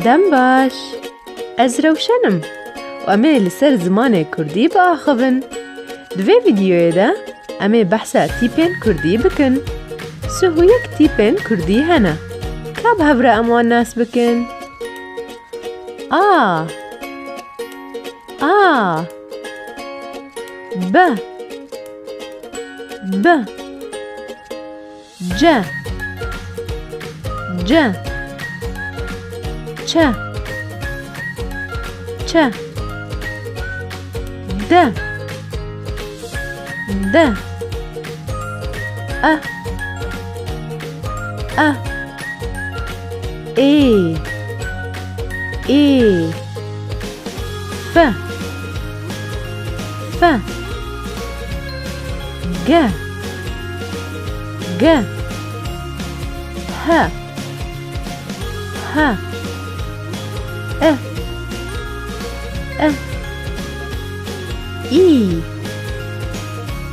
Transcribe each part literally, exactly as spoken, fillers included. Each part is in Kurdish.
Dem baş. Ez Rewşen im û em ê li ser zimanê kurdî biaxivin. Di vê vîdeoyê de em ê behsa tîpên kurdî bikin. Sih û yek tîpên kurdî hene. Ka bi hev re em wan nas bikin? A. A. B. B. C. C. Ç. Ç. D. D. E. E. Ê. Ê. F. F. G. G. H. H. I. I. I.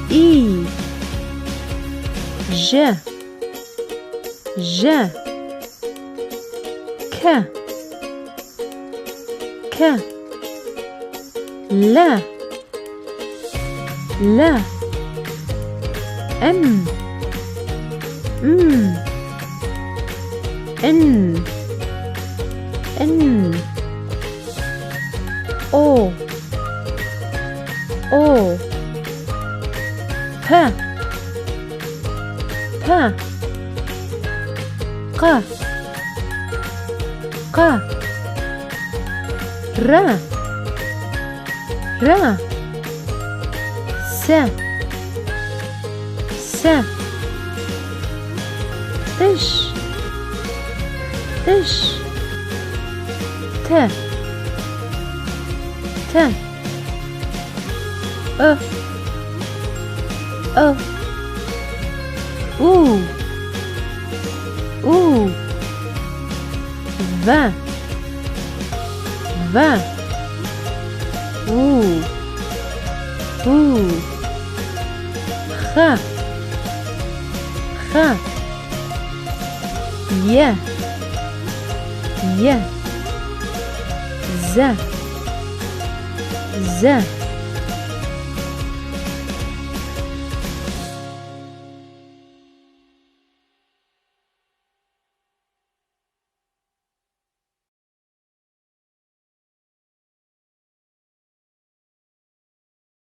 I. J. J. K. K. L. L. M. M. N. N. O. O. P. P. Q. Q. R. R. S. S. Ş. Ş. T. T. I. I. U. U. V. V. U. U. X. X. Y. Y. Z. Z.